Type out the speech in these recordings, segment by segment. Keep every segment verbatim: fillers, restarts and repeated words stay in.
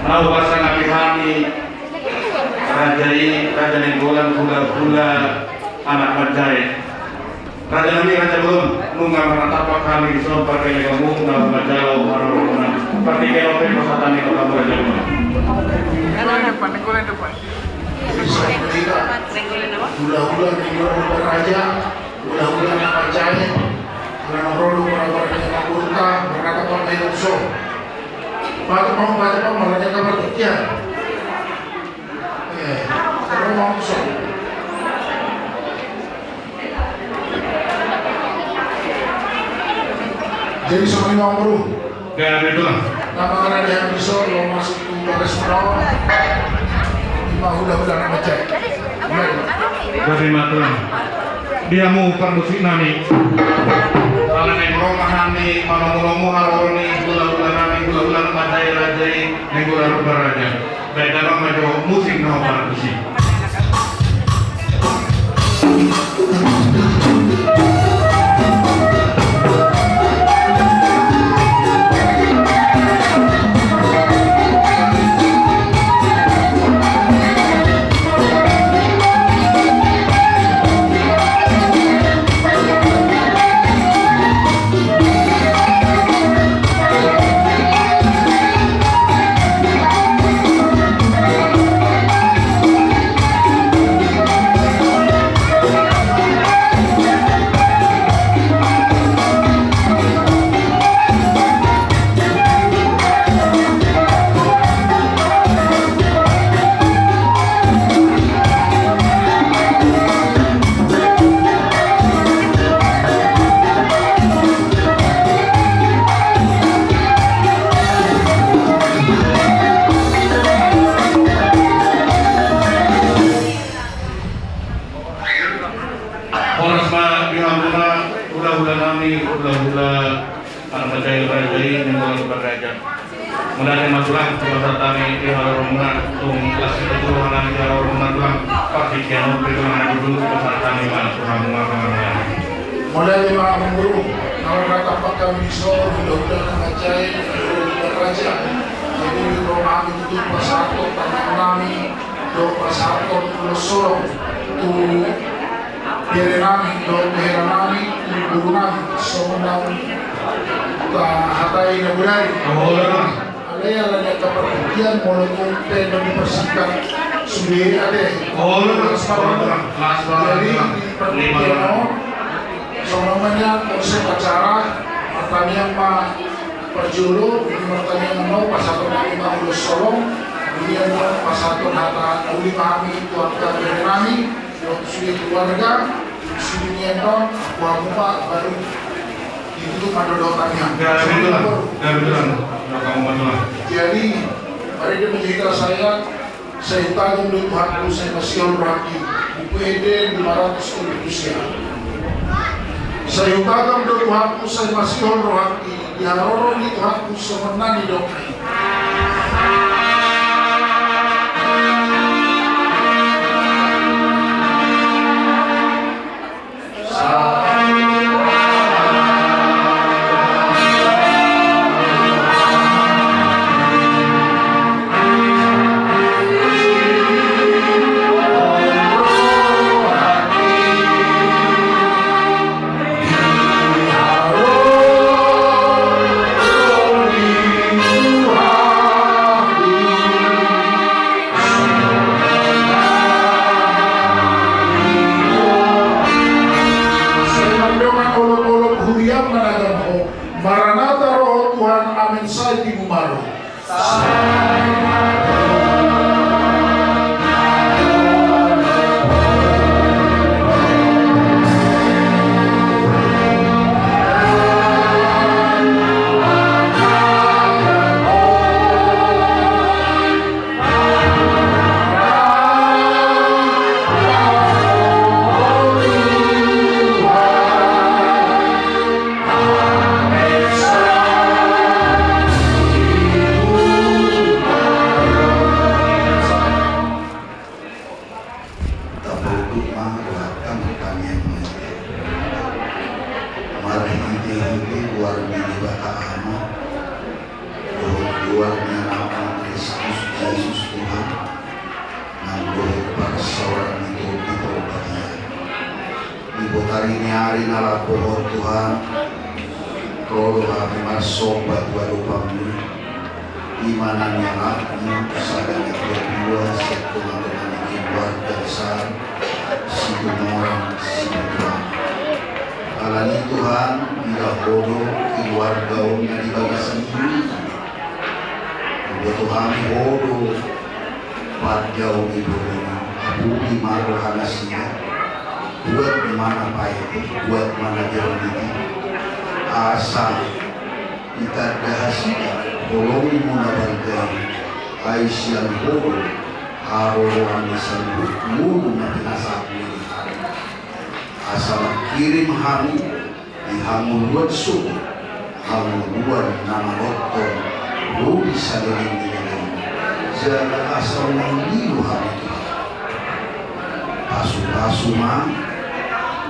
Na hupasangapi hami raja i, Raja Nainggolan, hulahula anak manjae. Raja nami, raja bolon, nunga marnatampak hami dison parkelengonmu na manjalo haroromuna. Partingkian on pe pasahat hami tu hamu, raja bolon. Hulahula Nainggolan, hulahula anak manjae. Hulahula na ro do marhaha-haha ni amangboruta, marnatampak ma hita dison. Patut ma, patut ma, marhaha-haha ma hita. Eh, ro ma dison. Jadi songon i ma, amangboru. Gabe, Tulang. Na mangarade hami dison, laho masuk tu bagas muna on. Ima hulahula anak manjae. Gabe ma, Tulang. Di hamu parmusik nami. Ala naeng ro ma hami manomu-nomu haroro ni hulahula nami, hulahula anak manjae, raja i, Nainggolan Purba Raja. Baen damang ma jo musik na hombar tusi. Horas ma di hamuna, hulahula nami, hulahula anak manjae, raja i, Nainggolan Purba Raja. Mauliate ma, Tulang, tu pasahat hami di haroromuna, tung las ni tu roha nami di haroromuna, Tulang. Partingkian on pe, Tulang, na dulu pasahat hami ma tu hamu, ma, ma, ma. Mauliate ma, amangboru, na marnatampak hami dison, hulahula anak manjae, Nainggolan Purba Raja. Jadi, ro ma hami tutu pasahathon tangiang nami, dohot pasahathon ulos holong tu bere nami, dohot hela nami, tu boru nami, songon na tahatai na bodari. Alai ala ni angka partingkian, molo tung pe na dipersingkat sude ate. Jadi, di partingkian on, songon na nian konsep acara, martangiang ma parjolo, dung i martangiang annon, pasahathon nami ma ulos holong, dung i annon pasahathon hata na uli ma hami tu angka bere nami, dohot sude keluarga, dung i annon, hamu ma baru ditutup ma dohot tangiang. Gabe, Tulang. Gabe, Tulang. Jadi, marende ma jo hita sahat. Sai hutagam do Tuhanku, sai masihol rohangki. Buku Eden lima ratus tolu puluh sia. Sai hutagam do Tuhanku, sai masihol rohangki. Di haroro ni Tuhanku songon na nidokna i. Sai mandongan olop-olop huriam na nagam ho. Maranatha, ro ho Tuhan, amen, sai tibu ma ro. Debata Ama, dohot goar ni Anakmu Kristus Jesus Tuhan, nang dohot parsaoran ni Tondi Parbadia. Di botari ni ari na lambohon Tuhan, ro do hami marsomba tu adopanMu, i ma na nialapMu sada na dua sian tongatonga ni keluarga besar Situmorang Sibutuan. Alani Tuhan, ida Ho do keluarga on na di bagasan i. Huboto hami Ho do panjou ni boruna, apuli ma roha nasida, buat ma na paete, buat ma na jarditi, asa itanda hasida holongMu na balga i, ai sian Ho do haroroan ni saluhut ngolu na pinasahatMu di hami. Asa mangkirim hami di hangoluan sogot, hangoluan na manonton ro di saleleng ni lelengMu, jala asa unang lilo hami Tuhan. Pasupasu ma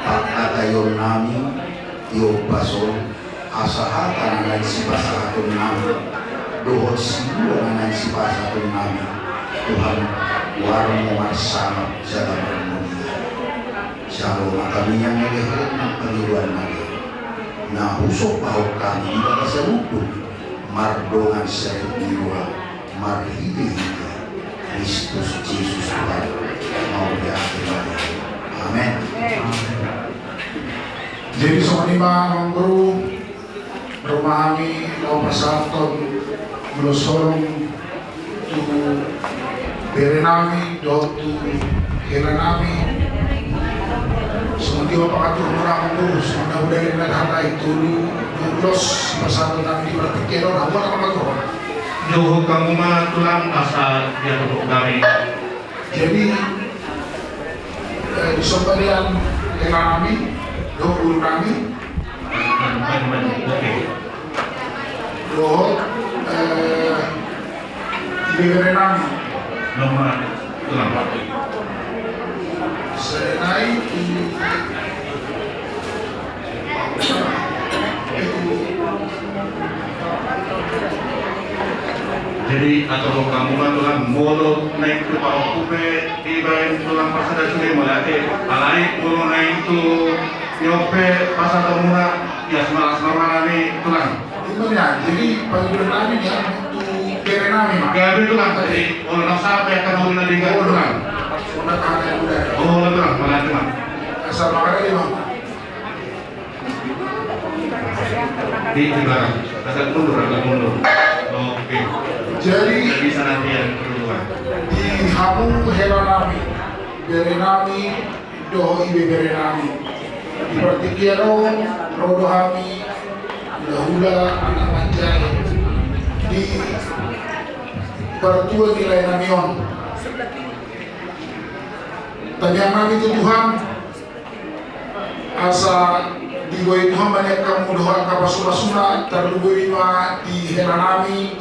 pangkataionnami di ombas on, asa hata na naeng sipasahatonnami dohot sinua na naeng sipasahatonnami, Tuhan, goarMu marsangap jala marmulia. Jalo ma tangiang elehelek nang pangidoannami, na husombahon hami di bagasan unduk, mardongan serep ni roha, marhitehite Kristus Jesus Tuhan. Mauliate ma di Ho. Amen. Jadi songon i ma, amang boru, ro ma hami laho pasahathon ulos holong tu berenami dohot tu helanami. Songon dia ma pangaturmuna, amang boru, songon na hudok ni hata i, tolu, tolu ulos pasahatonnami di partingkian on, hamu ma na mangaturhon. Dohot hamu ma tulang, asa diaturhon hami. Jadi, eh, disomba nian helanami dohot borunami. Oke. Dohot, eh, ibeberenami. Nomor, tulang. Serenai, i-, Jadi, aturhon hamu ma tulang, molo naeng tu parompu pe dibaen tulang parsada sude, mauliate, alai molo naeng tu tio pe pasahatonmuna, ia semalas marmarani tulang. Ima nian, jadi pangidoannami nian tu berenami ma. Gabe tulang, jadi, molo na sape akan nauli na denggan tulang. Molo na sape akan nauli na denggan. Oh, tulang, mauliate ma. Asal makan aja, Bang. Di, di belakang. Agak mundur, agak mundur. Oke. Jadi, jadi sana dia yang kedua. Di hamu helanami, berenami, dohot ibeberenami. Di partingkian on, ro do hami hulahula, anak manjae, di partua ni laenami on. Tangiangnami tu Tuhan, asa diboi Tuhan ma nian hamu dohot angka pasupasuna, tarlumobi ma di helanami,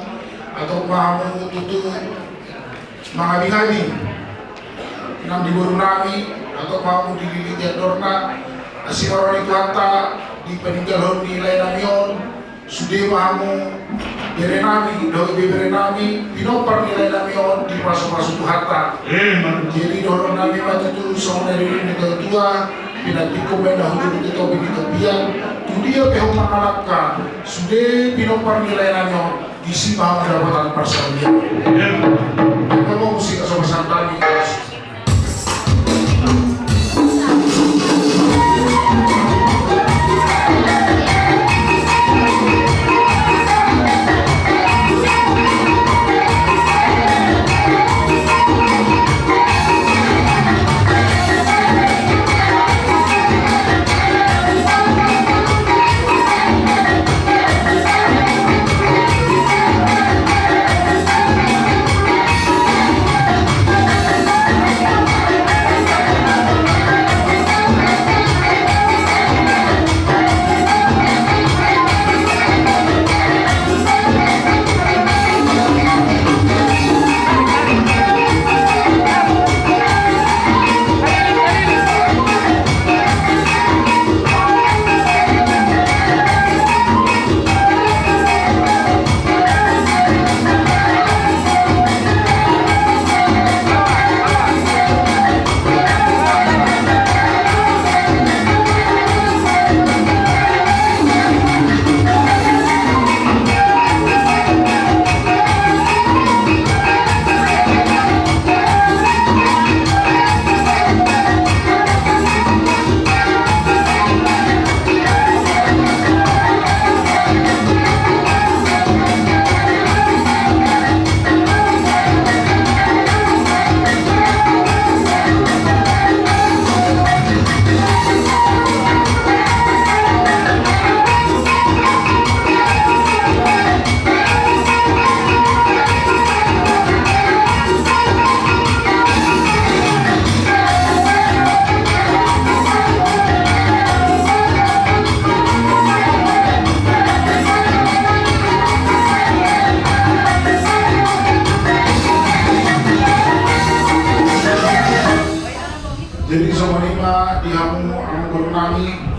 atik ma hamu tutu mangabingabing nang di borunami, atik ma hamu dililiti andorna, asi ma roha ni Tuhanta di paninggalhon ni laenami on, sude ma hamu berenami dohot ibeberenami, pinompar ni laenami on dipasupasu Tuhanta. Amen. Jadi dohononnami ma tutu songon na nidok ni natuatua, pinantikkon ma inna hujur ni topi ni topian, tu dia pe ho mangalangka, sude pinompar ni laenami on, disi ma hamu dapotan parsaulian. Amen. Anggo musik, asa pasahat hami.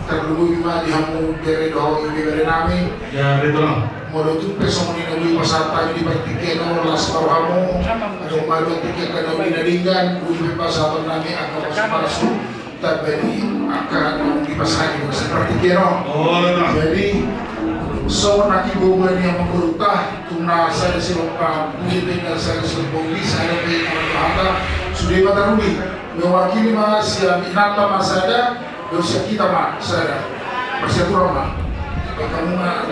Tarlumobi ma di hamu bere dohot ibebere nami. Ya, betul. Molo tung pe songon i na boi pasahat hami di partingkian on, las ma rohamu. Adong ma dua tingki angka na uli na denggan, boi pe pasahaton nami angka pasupasu. Tamba di angka na dipasahat di partingkian on. Oh, iya. Jadi songon na hibobua ni amangborunta, tung na sada silompa, buli pe na sada silompa uli, sada pe na hata, sude ma taruli. Mewakili ma sian inanta ma sada, dohot sian hita ma sada. Marsiaturan ma. Baik, hamu ma.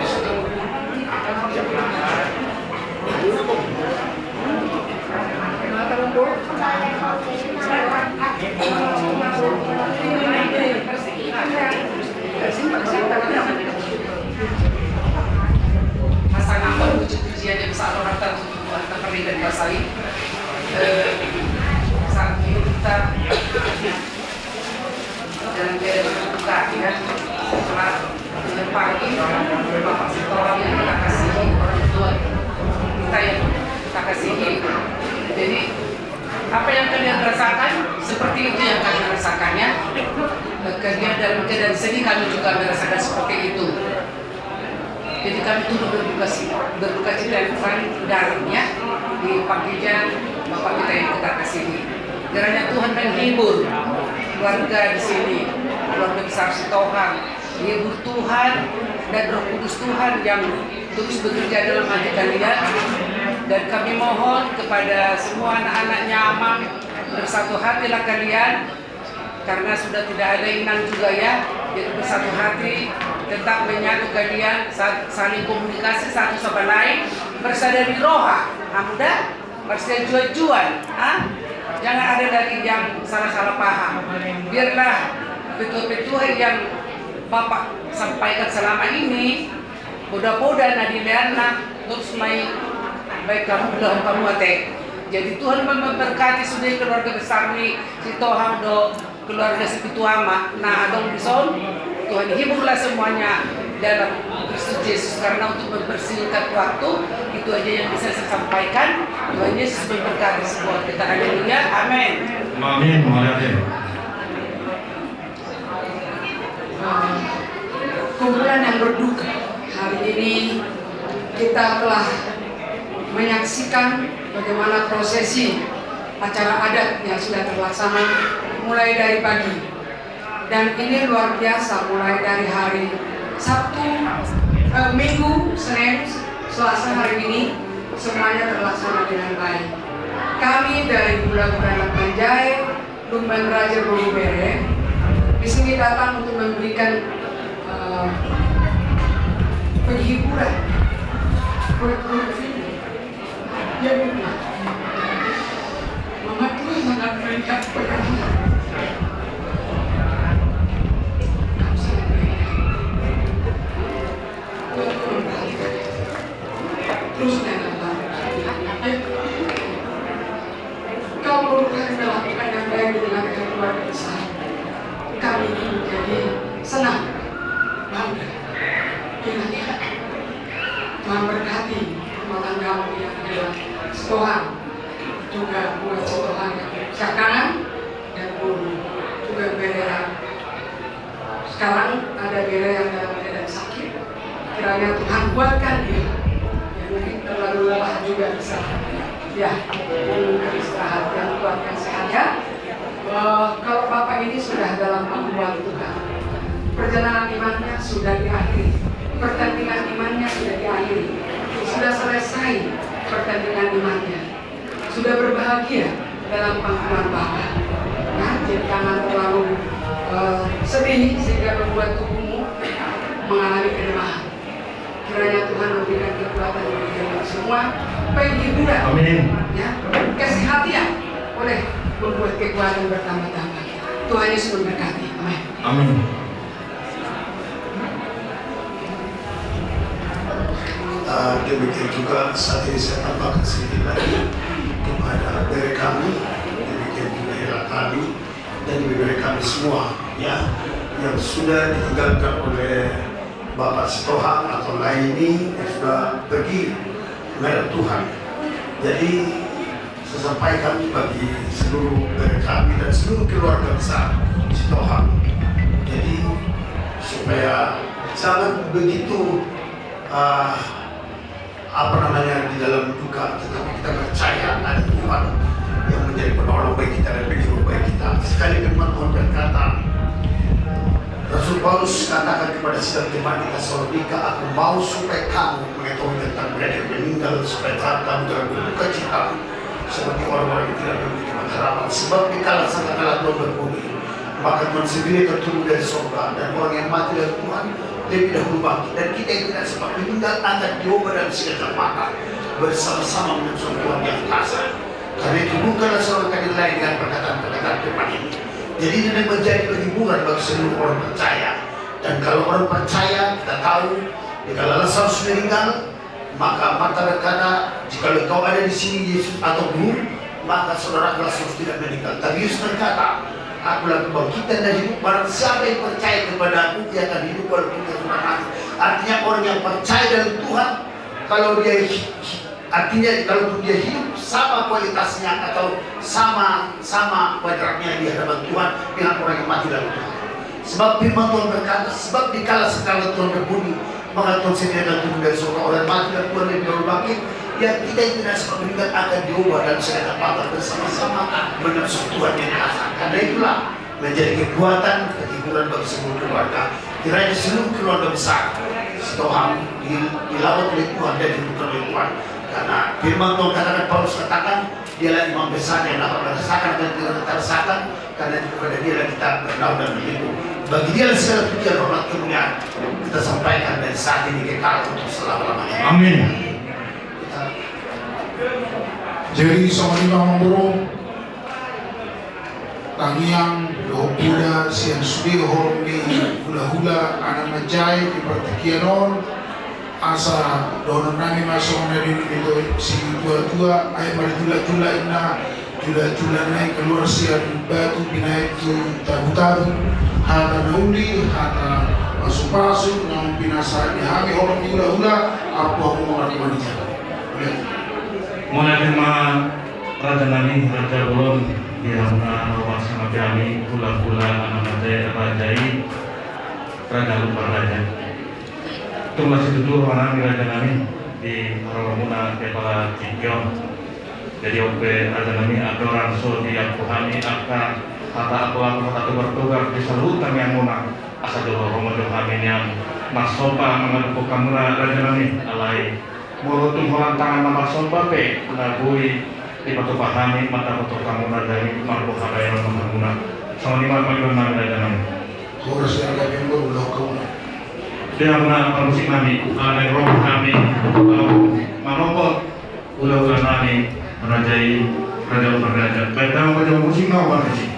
Pasangan puji-pujian yang besar, harta, harta keringat basari. Eh, saat ini kita dalam keadaan berduka, ya. Setelah, eh, pagi, Bapak Sitohang yang kita kasihi, orang tua kita yang kita kasihi. Jadi, apa yang kalian rasakan, seperti itu yang kami rasakan, ya. Kalian dalam keadaan sedih, kami juga merasakan seperti itu. Jadi kami turut berduka si-, berduka cita yang paling dalam, ya, di panggilan Bapak kita yang kita kasihi. Kiranya Tuhan menghibur keluarga di sini, keluarga besar Sitohang. Hibur Tuhan dan Roh Kudus Tuhan yang terus bekerja dalam hati kalian. Dan kami mohon kepada semua anak-anaknya Amang, bersatu hatilah kalian. Karena sudah tidak ada inang juga, ya, jadi bersatu hati, tetap menyatu kalian, sa-, saling komunikasi satu sama lain, bersadari roha, hamu da, marsianjuanjuan, ah? Jangan ada lagi yang salah-salah paham. Biarlah petua-petua yang Bapak sampaikan selama ini, poda-poda na dileanna, terus mai baik kamu, belah kamu ate. Jadi Tuhan mem-, memberkati sude keluarga besar ni Sitohang dohot keluarga Sipitu Ama na adong dison. Tuhan hiburlah semuanya dalam Kristus Yesus, karena untuk mempersingkat waktu, itu aja yang bisa saya sampaikan. Tuhan Yesus memberkati semua kita. Haleluya. Amin. Amin. Mauliate. Kumpulan yang berduka, hari ini kita telah menyaksikan bagaimana prosesi acara adat yang sudah terlaksana mulai dari pagi. Dan ini luar biasa, mulai dari hari Sabtu, eh, Minggu, Senin, Selasa, hari ini semuanya terlaksana dengan baik. Kami dari Hula Gubernat Panjae, Lumban Raja Boru Bere, di sini datang untuk memberikan, eh, penghiburan. Kulit-kulit sini. Ya, Bu. Mama tuh sangat melihat penuh. Terus, kalau Gubernur melakukan yang baik di tengah-tengah keluarga besar, kami ini menjadi senang, bangga. Kiranya Tuhan berkati rumah tanggamu yang adalah Sitohang, juga buat Sitohang yang sekarang dan Boru juga bere. Sekarang ada bere yang dalam keadaan sakit. Kiranya Tuhan kuatkan dia. Ya, mungkin terlalu lelah juga di sana. Ya, perlu istirahat yang kuatkan sehat ya. Eh, kalau Bapak ini sudah dalam pangkuan Tuhan, perjalanan imannya sudah diakhiri. Pertandingan imannya sudah diakhiri. Sudah selesai pertandingan imannya. Sudah berbahagia dalam pangkuan Bapa. Nah, jadi jangan terlalu, eh, sedih sehingga membuat tubuhmu mengalami kelemahan. Kiranya Tuhan memberikan kekuatan bagi kita semua, penghiburan. Amin. Ya, kasih hati yang boleh membuat kekuatan bertambah-tambah. Tuhan Yesus memberkati. Amin. Amin. Eh, demikian juga saat ini saya tambahkan sedikit lagi kepada bere kami, demikian juga hela kami, dan bere kami semua, ya, yang sudah ditinggalkan oleh Bapak Sitohang atau Laini yang sudah pergi menghadap Tuhan. Jadi, saya sampaikan bagi seluruh bere kami dan seluruh keluarga besar Sitohang. Jadi, Supaya jangan begitu, ah, apa namanya, di dalam duka, tetapi kita percaya ada Tuhan yang menjadi penolong bagi kita dan penyembuh bagi kita. Sekali firman Tuhan berkata, Rasul Paulus katakan kepada sidang jemaat di Tesalonika, "Aku mau supaya kamu mengetahui tentang mereka yang meninggal, supaya kamu jangan berduka cita seperti orang-orang yang tidak memiliki pengharapan. Sebab dikala sangkakala Tuhan berbunyi, maka Tuhan sendiri akan turun dari sorga, dan orang yang mati dalam Tuhan lebih dahulu bangkit. Dan kita yang tidak sempat meninggal akan diubah dalam sekejap mata bersama-sama menusuk Tuhan yang kuasa." Karena itu, bukanlah seorang kadir lain dengan perkataan-perkataan firman ini. Jadi, ini menjadi penghiburan bagi seluruh orang percaya. Dan kalau orang percaya, kita tahu, dikala Lazarus meninggal, maka Marta berkata, "Jikalau Engkau ada di sini, Yesus, atau Guru, maka saudaraku Lazarus tidak meninggal." Tapi Yesus berkata, "Akulah kebangkitan dan hidup. Barang siapa yang percaya kepada-Ku, ia akan hidup walaupun ia sudah mati." Artinya, orang yang percaya dalam Tuhan, kalau dia hi-, hi-, artinya, kalaupun dia hidup, sama kualitasnya atau sama, sama kuadratnya di hadapan Tuhan dengan orang yang mati dalam Tuhan. Sebab firman Tuhan berkata, "Sebab dikala sangkakala Tuhan berbunyi, maka Tuhan sendiri akan turun dari sorga, orang yang mati dalam Tuhan lebih dahulu bangkit, yang kita yang tidak sempat meninggal akan diubah dalam sekejap mata bersama-sama menusuk Tuhan yang kuasa." Karena itulah, menjadi kekuatan, penghiburan bagi seluruh keluarga. Kiranya seluruh keluarga besar Sitohang di-, dilawat oleh Tuhan dan dihidupkan oleh Tuhan. Karena firman Tuhan katakan, Paulus katakan, "Dialah imam besar yang dapat merasakan apa yang tidak kita rasakan, karena itu kepada Dialah kita bernaung dan berlindung. Bagi Dialah segala pujian, hormat, kemuliaan kita sampaikan dari saat ini kekal untuk selama-lamanya." Amin. Kita Jadi, songon i ma, amang boru, tangiang dohot poda sian sude horong ni hulahula anak manjae di partingkian on, asa dohonon nami ma songon na nidok ni situa-tua, "Ai ma ditulak-tulak inna, tulak-tulak na i kaluar sian batu, binahen tu tabu-tabu." Hata na uli, hata pasu-pasu naung pinasahat ni hami horong ni hulahula, ampu hamu ma martua ni jabu. Mauliate ma, raja nami, raja bolon, di hamuna na hupasahat hami, hulahula anak manjae raja i, raja umparraja. Tung las situtu roha nami, raja nami, di haroromuna di apala tingki on. Jadi on pe, raja nami, andorang so diampu hami angka hata apala, hata togar-togar di saluhut tangiangmuna, asa jolo ro ma jo hami nian marsomba mangadophon hamuna, raja nami, alai molo tung holan tangan na marsomba pe na boi dipatupa hami, mardapot hamu, raja nami, marboha bahenon ma hamuna. Songon i ma pangidoan nami, raja nami. Horas, raja nami, molo lohot hamu. Di hamuna parmusik nami, alai ro hami manopot hulahula nami, raja i, raja umparraja. Baen damang pajaha musik ma, parmusik.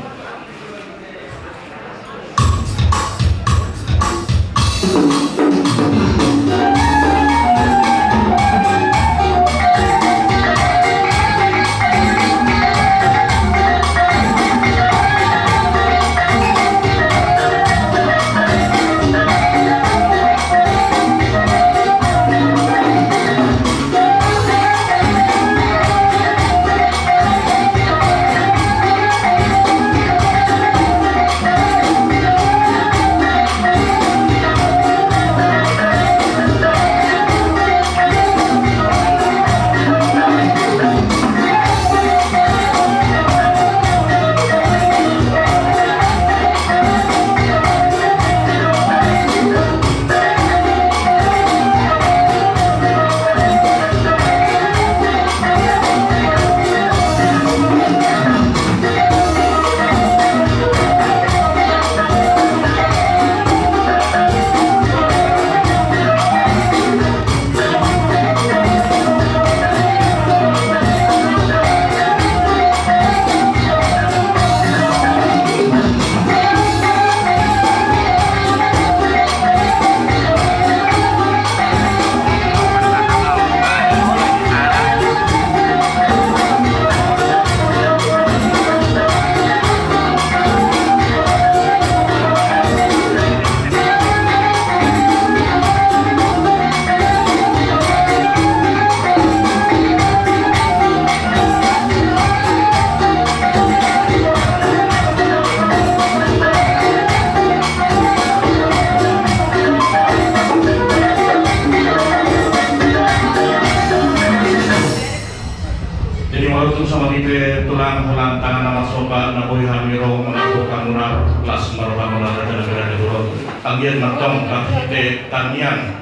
Holan tangan na marsomba na boi hami ro mangapulhon hamuna, las ma rohamuna raja nami raja bolon. Anggiat ma antong marhite tangiang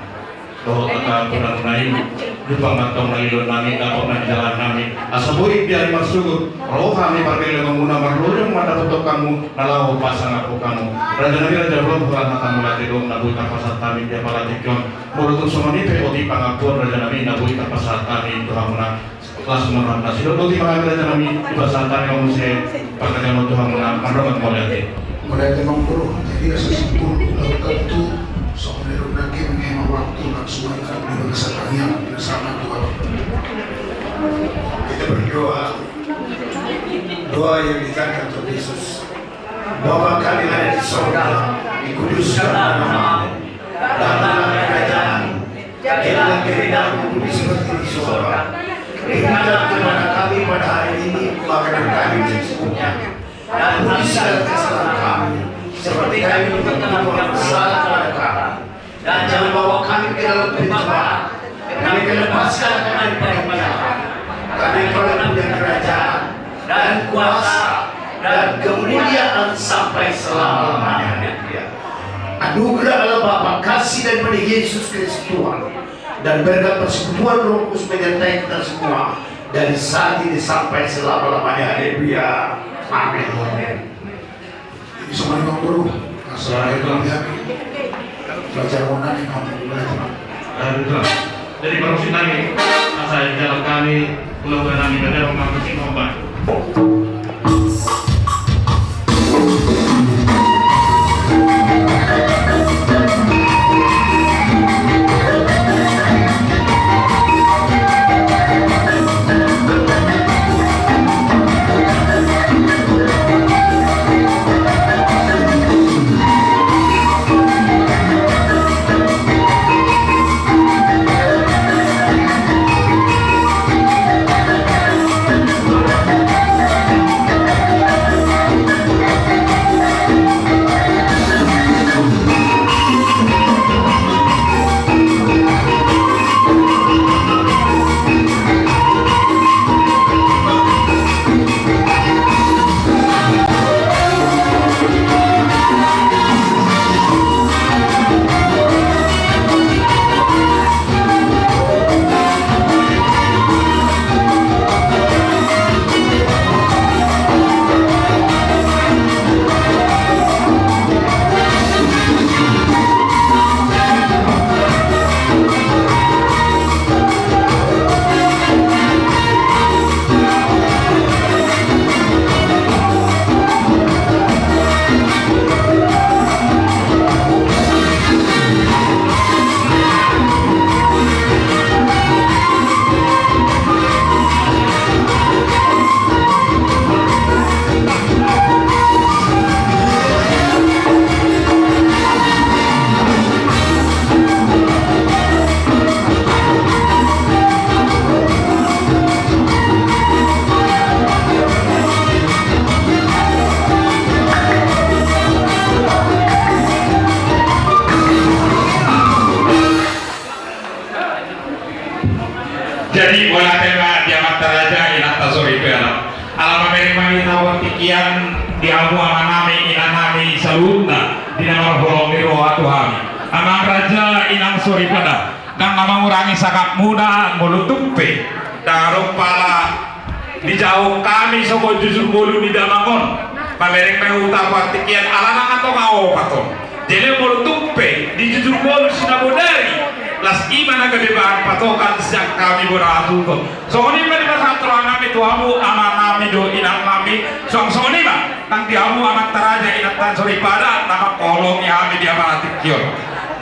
dohot angka ampunan na i, jumpang ma antong na niluluan nami, dapot na nijalahan nami. Asa boi di ari marsogot ro hami pargellengonmuna, marlojong mandapothon hamu na laho pasangap hamu. Raja nami raja bolon, holan hata mauliate do na boi tarpasahat hami di apala tingki on. Molo tung songon i pe otik pangampuon raja nami na boi tarpasahat hami tu hamuna. Las ma rohamuna. Sidok boti ma hami raja nami, dipasahat hami ma muse partangiangan tu hamuna, mandok mauliate. Mauliate ma boru. Jadi asa simpul, ulang tentu songon i do nangkin, hemat waktu, langsung aja di bagasan tangiang, bersama Tuhan. Kita berdoa. Doa yang diajarkan Tuhan Yesus. Bapa kami yang ada di sorga, dikuduskanlah nama-Mu. Datanglah kerajaan-Mu. Jadilah kehendak-Mu di bumi seperti di sorga. Berikanlah kepada kami pada hari ini makanan kami secukupnya. Dan ampuni segala kesalahan kami, seperti kami mengampuni orang yang bersalah kepada kami. Dan jangan bawa kami ke dalam pencobaan, melainkan lepaskanlah kami daripada yang jahat. Karena Engkau yang punya kerajaan, dan kuasa, dan kemuliaan sampai selama-lamanya. Haleluya. Anugerah Allah Bapa, kasih daripada Yesus Kristus Tuhan, dan berkat persekutuan Roh Kudus menyertai kita semua dari saat ini sampai selama-lamanya. Haleluya. Amin. Jadi songon i ma boru, asa baca rohana ni kamu. Jadi parusik nami, asa jalan kami, pulau nami, badan kami, si kompak. Jadi mauliate ma di amanta raja, inanta soripada. Ala mamereng ma hita partingkian di hamu amanami, inanami saluhutna, di na marholong ni roha tu hami. Amang raja, inang soripada, ndang na mangurangi sangapmuna molo tung pe ndang adong pala dijou hami songon jujur ngolu ni damang on. Mamereng ma huta partingkian ala nang antong aopat on. Jadi molo tung pe di jujur ngolu sinabodari, las i ma na gabe bahan patokan sian hami bona hatutup. Songon i ma di pasahat rohanami tu hamu amanami dohot inangnami. Suang songon i ma nang di hamu amanta raja, inanta soripada, na manghaholongi hami di apala tingki on.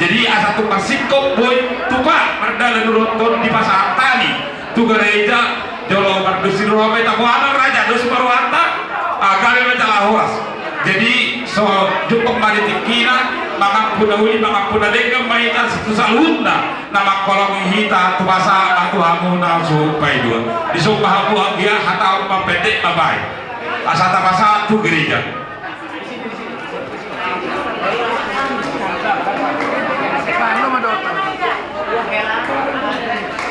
Jadi asa tung marsingkop boi tupa mardalan ulaonta on, dipasahat hami tu gareja jolo mardos ni roha ma hita. Boha amang raja, dos ma rohanta? Ah, gabe ma jala horas. Jadi so jumpang ma di tingkina, mangampuna uli, mangampuna denggan ma hita tu saluhutna na manghaholongi hita, tupa sahat ma tu hamu na so paidua. Dison ma hamu anggia, hata on ma pendek ma baen, asa tapasahat tu gareja.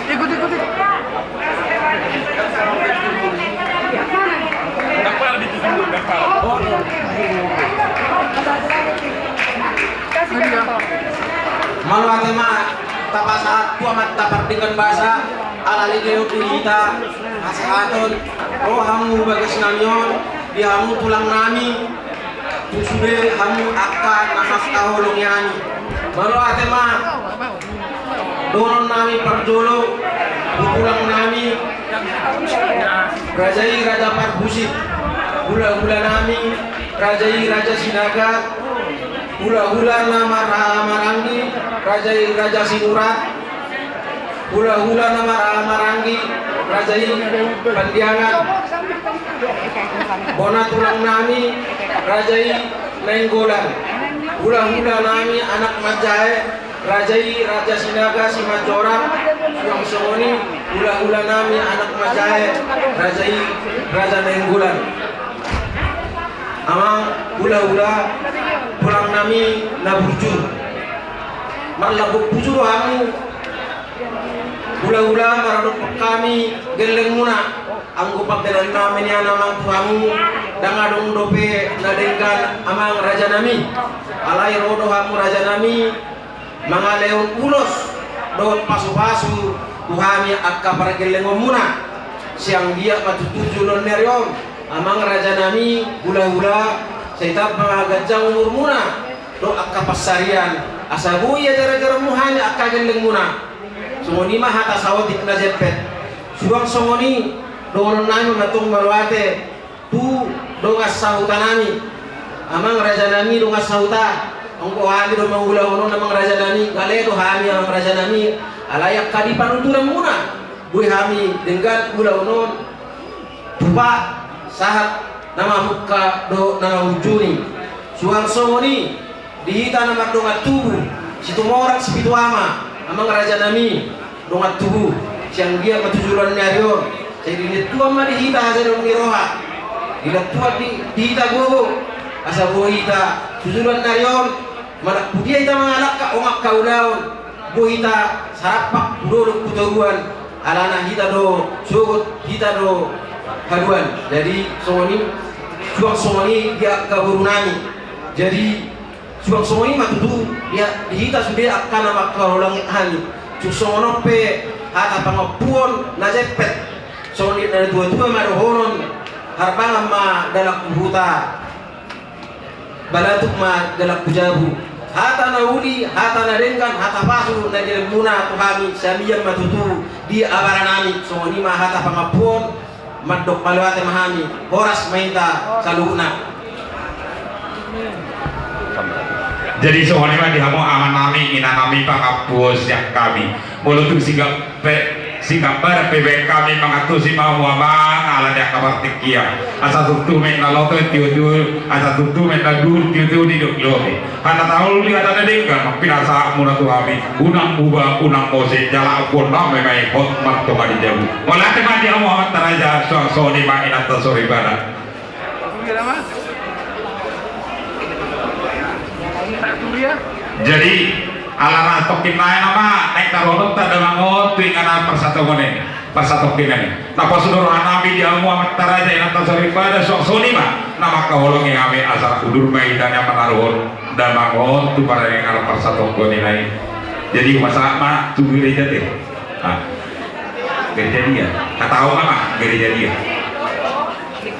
Ikut, ikut, ikut. Mauliate ma, tapasahat tu Amanta Pardenggan Basa, ala leleng ni hita, pasahaton, ro hamu bagas nami on, di hamu tulang nami, tu sude hamu angka na mangkaholongi hami. Mauliate ma. Dohonon nami parjolo, tu tulang nami, raja i Raja Parhusip, hula-hula nami, raja i Raja Sinaga, hula-hula na marhaha maranggi, raja i Raja Sinurat, hula-hula na marhaha maranggi, raja i Pandiangan, bona tulang nami, raja i Nainggolan, hula-hula nami anak manjae, raja i Raja Sinaga Simanjorang, suang songon i hula-hula nami anak manjae, raja i Raja Nainggolan. Amang hula-hula tulang nami na burju. Marlambok burju do hamu hula-hula maradophon hami gellengmuna. Anggo pambahenan nami nian amang tu hamu, ndang adong dope na denggan amang raja nami. Alai ro do hamu raja nami, mangalehon ulos dohot pasu-pasu tu hami angka pargellengonmuna. Sai anggiat ma tutu joloan ni ari on, amang raja nami, hula-hula, sai tamba ma ganjang umurmuna dohot angka pansarian, asa boi ajar-ajarmu hami angka gellengmuna. Songon i ma hata saotik na jempet. Suang songon i dohonon nami ma tong mauliate tu dongan sahuta nami, amang raja nami, dongan sahuta. Anggo hami do mangulahon on amang raja nami, gale do hami amang raja nami, alai angka di panuturanmuna boi hami denggan ulaon on, tupa sahat na mamungka dohot na mangunjuni. Suang songon i di hita na mardongan tubu, Situmorang Sipitu Ama, amang raja nami, dongan tubu, sai anggiat ma tu joloan ni ari on, sai dilantuan ma di hita hasadahon ni roha, dilantuan di, di hita gogo, asa boi hita tu joloan ni ari on, manang tu dia hita mangalangka, on angka ulaon, boi hita sarampak tu dolok tu toruan, alana hita do sogot, hita do haduan. Jadi songon i, suang songon i di angka boru nami. Jadi suang songon i ma tutu, ya, di hita sude angka na mangkaholongi hami. Suang songon on pe hata pangampuon na jempet. Songon i na tua-tua ma dohonon, harbangan ma dalan tu huta, balatuk ma dalan tu jabu. Hata na uli, hata na denggan, hata pasu na nilehonmuna tu hami, sai mian ma tutu di abara nami. Songon i ma hata pangampuon, mandok mauliate ma hami, horas ma hita saluhutna. Jadi songon i ma di hamu amanami, inanami, pangampuon sian hami. Molo tung singkat pe, singkat badan pe baen hami mangantusi ma hamu amang ala ni angka partingkian. Asa tutu ma na lote tio-tio, asa tutu ma na duhut tio-tio didok lote. Hata na uli, hata na denggan ma pinasahatmuna tu hami. Unang muba, unang mose, jala ampuonnami ma i hot martonga di jabu. Mauliate ma di hamu amanta raja, suang songon i ma inanta soripada. Jadi ala na tongkin nai nama naik taronon ta damang on tu inganan parsatongkin nai. Parsatongkin nai. Na pasudor hanami di hamu amanta raja inanta soripada, suang songon i ma na mangkaholongi hami asa udur ma hita na manaruhon damang on tu parange ala parsatongkin nai. Jadi masa ma tu gereja te. Ah. Gereja dia. Kata au ma gereja dia.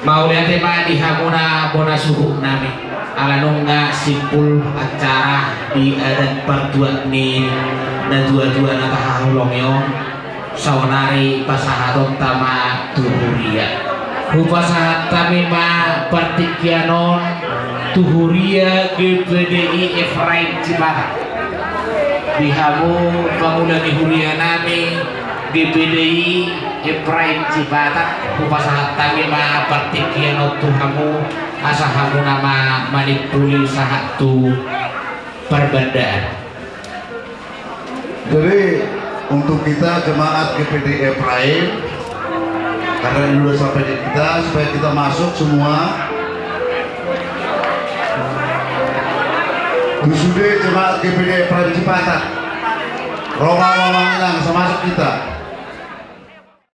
Mauliate ma di hamuna bona suhut nami. Ala nunga simpul acara di adat partuat ni na tua-tua na tahaholongi on. Saonari pasahatonta ma tu huria. Hupasahat hami ma partingkian on tu huria G P D I Efraim Cipatat. Di hamu pangula ni huria nami G P D I Efraim Cipatat, hupasahat hami ma partingkian on tu hamu, asa hamuna ma manimpuli sahat tu parbandaan. Jadi untuk kita jemaat G P D I Efraim, karena ini udah sampai di kita, supaya kita masuk semua. Tu sude jemaat G P D I Efraim Cipatat. Ro ma amang inang, asa masuk kita.